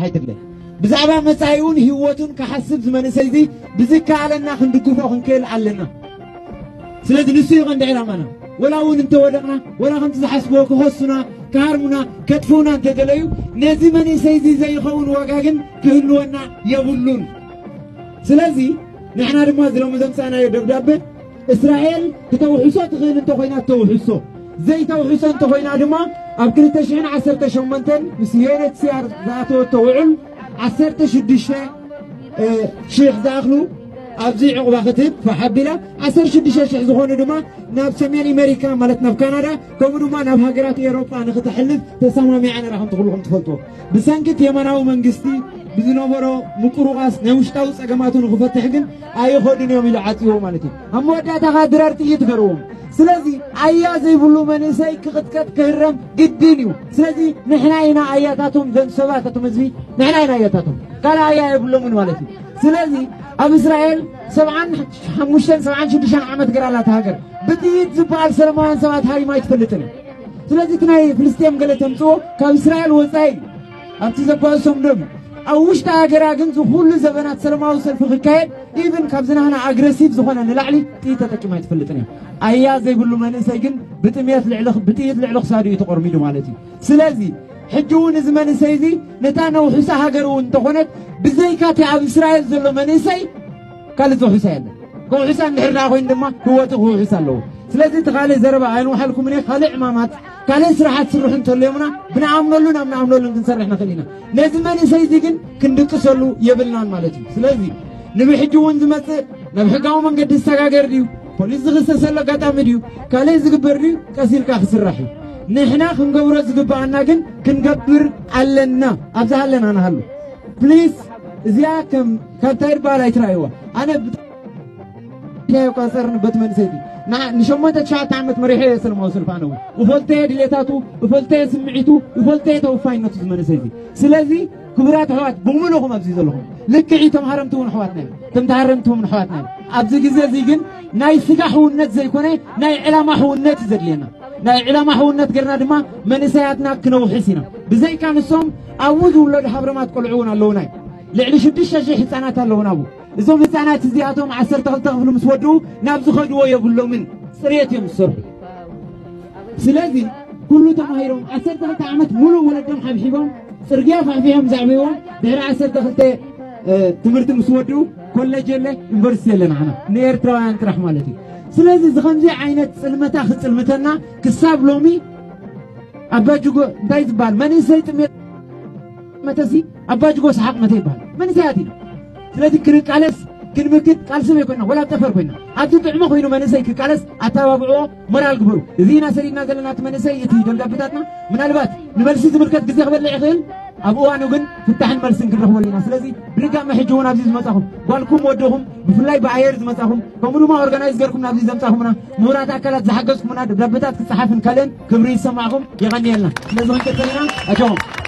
ኣይትብለ። ብዛዕባ መጻኢኡን ህይወቱን ክሓስብ ዝመንእሰይ እዚ ብዝከኣለና ክንድግፎ ክንክእል ኣለና። ስለዚ ንሱ እዩ ቀንዲ ዕላማና። ወላ እውን እንተወደቕና፣ ወላ ከምቲ ዝሓስብዎ ክኸሱና፣ ክሃርሙና፣ ከጥፍኡና እንተደለዩ፣ ነዚ መንእሰይ እዚ ዘይኸውን ዋጋ ግን ክህልወና የብሉን። ስለዚ ንሕና ድማ እዚ ሎሚ ዘምጻእናዮ ደብዳበ፣ እስራኤል ክተውሕሶ ትኽእል እንተኾይና ተውሕሶ፣ ዘይተውሕሶ እንተኾይና ድማ ኣብ ክልተ ሽሕን ዓሰርተ ሸሞንተን ምስ ዩ ኤን ኤች ሲ ኣር ዝኣተወቶ ውዕል ዓሰርተ ሽዱሽተ ሽሕ ዝኣኽሉ ኣብዚ ዕቑባ ክትህብ ፋሕ ኣቢላ፣ ዓሰርተ ሽዱሽተ ሽሕ ዝኾኑ ድማ ናብ ሰሜን ኣሜሪካ ማለት ናብ ካናዳ፣ ከምኡ ድማ ናብ ሃገራት ኤውሮጳ ንክተሕልፍ ተሰማሚዓ ነራ፣ ከምቲ ኩልኹም ትፈልጥዎ። ብሰንኪ እቲ የማናዊ መንግስቲ ብዝነበሮ ምቁርቋስ ናይ ውሽጣዊ ጸገማቱ ንክፈትሕ ግን ኣይኸዱን እዮም ኢሉ ዓጽዎ ማለት እዩ። ኣብ መወዳእታ ኸኣ ድራር ጥይት ገርዎም። ስለዚ ኣያ ዘይብሉ መንእሰይ ክቕጥቀጥ ክህረም ግድን እዩ። ስለዚ ንሕና ኢና ኣያታቶም፣ ዘን ሰባት፣ እቶም ህዝቢ ንሕና ኢና ኣያታቶም፣ ካልእ ኣያ የብሎምን ማለት እዩ። ስለዚ ኣብ እስራኤል ሰብዓን ሓሙሽተን ሰብዓን ሽዱሽተን ዓመት ገይራ ኣላ እታ ሃገር። ብጥይት ዝበሃል ሰለማውያን ሰባት ሃሪማ ኣይትፈልጥን እያ። ስለዚ እቲ ናይ ፍልስጤም ገለ ተምጽኦ ካብ እስራኤል ወጻኢ እዩ። ኣብቲ ዘባእሶም ደም ኣብ ውሽጢ ሃገራ ግን ዝኹሉ ዘበናት ሰለማዊ ሰልፊ ክካየድ፣ ኢቭን ካብዚ ናህና ኣግረሲቭ ዝኾነ ንላዕሊ ጥይት ተጠቂማ ኣይትፈልጥን እያ። ኣያ ዘይብሉ መንእሰይ ግን ብጥሜት ልዕሊ ብጥይት ልዕሊ ክሳዱ እዩ ተቆርሚዱ ማለት እዩ። ስለዚ ሕጂ እውን እዚ መንእሰይ እዚ ነታ ነውሕሳ ሃገር እውን እንተኾነት፣ ብዘይካ እቲ ኣብ እስራኤል ዘሎ መንእሰይ ካልእ ዘውሕሳ የለን። ከውሕሳ እንድሕር ደኣ ኮይኑ ድማ ህይወቱ ክውሕስ ኣለዎ። ስለዚ እቲ ካልእ ዘረባ ኣይንውሓልኩምን እየ። ካልእ ዕማማት፣ ካልእ ስራሓት ስርሑ እንተልዮምና ብንኣምነሉን ኣብ ንኣምነሉን ክንሰርሕ ንኽእል ኢና። ነዚ መንእሰይ እዚ ግን ክንድቅሰሉ የብልናን ማለት እዩ። ስለዚ ንብሕጂ እውን ዝመጽእ ናብ ሕጋዊ መንገዲ ዝሰጋገር ድዩ፣ ፖሊስ ዝኽሰሰሉ ኣጋጣሚ ድዩ፣ ካልእ ዝግበር ድዩ፣ ቀስ ኢልካ ክስራሕ እዩ። ንሕና ክንገብሮ ዝግብኣና ግን ክንገብር ኣለና። ኣብዛ ኣለና ንሃሉ። ፕሊስ፣ እዚኣ ከም ካብ እንታይ ይበሃል ኣይትረኣይዋ። ኣነ ብጣዕሚ ቆጸር ንበት መንሰይቲ ንሸሞንተ ትሽዓተ ዓመት መሪሐ እየ ሰለማዊ ሰልፊ። ኣነ እውን እፈልጠየ ድሌታቱ፣ እፈልጠየ ስምዒቱ፣ እፈልጠየ ተወፋይነቱ ዝመንሰይቲ። ስለዚ ክቡራት ኣሕዋት ብምሉእኹም ኣብዚ ዘለኹም ልክዕ እዩ። ተምሃረምቲ እውን ኣሕዋትና እዮም። ተምተሃረምቲ እውን ኣሕዋትና እዮም። ኣብዚ ግዜ እዚ ግን ናይ ስጋ ሕውነት ዘይኮነ ናይ ዕላማ ሕውነት እዩ ዘድልየና። ናይ ዕላማ ሕውነት ገርና ድማ መንእሰያትና ክነውሕስ ኢና። ብዘይካ ንሶም ኣብኡ ዝውለዱ ሃብረማት ቆልዑ እውን ኣለውና እዩ። ልዕሊ ሽዱሽተ ሽሕ ህፃናት ኣለውና ኣብኡ። እዞም ህፃናት እዚኣቶም ዓሰርተ ክልተ ክፍሊ ምስ ወድኡ ናብ ዝኸድዎ የብሎምን። ፅሬት እዮም ዝሰርሑ። ስለዚ ኩሉ ተማሂሮም ዓሰርተ ክልተ ዓመት ሙሉእ ወለዶም ሓብሒቦም ፅርግያ ፋሕፊሖም ዘዕብዎም ድሕሪ ዓሰርተ ክልተ ትምህርቲ ምስ ወድኡ ኮሌጅ የለ ዩኒቨርሲቲ የለ ንዓና ንኤርትራውያን ጥራሕ ማለት እዩ። ስለዚ እዚ ከምዚ ዓይነት ፅልመታ ክፅልምተና ክሳብ ሎሚ ኣባጅጎ እንታይ ዝበሃል መንእሰይ ጥሜት መተሲ ኣባጅጎ ሰሓቕ መተ ይበሃል መንእሰያት ኢና። ስለዚ ክንቃለስ ክንምክት ቃልሲ ዘይኮይና ወላ ጠፈር ኮይና ኣብቲ ጥዕሞ ኮይኑ መንእሰይ ክቃለስ ኣተባብዕዎ ሞራል ግበሩ። እዚ ኢና ሰዲድና ዘለና እቲ መንእሰይ እቲ ደብዳቤታትና ምናልባት ንመልሲ ዝምልከት ግዜ ክበልዕ ይኽእል። ኣብ እዋኑ ግን ፍታሕን መልስን ክንረኽበሉ ኢና። ስለዚ ብድጋሚ ሕጂ እውን ኣብዚ ዝመጻኹም ጓልኩም ወደኹም ብፍላይ ብኣየር ዝመጻኹም ከምኡ ድማ ኦርጋናይዝ ገርኩም ናብዚ ዘምጻኹምና ምሁራት ኣካላት ዝሓገዝኩምና ደብዳቤታት ክጸሓፍን ካልእን ክብሪ ይሰማዕኩም። የቐንየልና። ስለዚ ክንቅጽል ኢና። ኣጆኹም።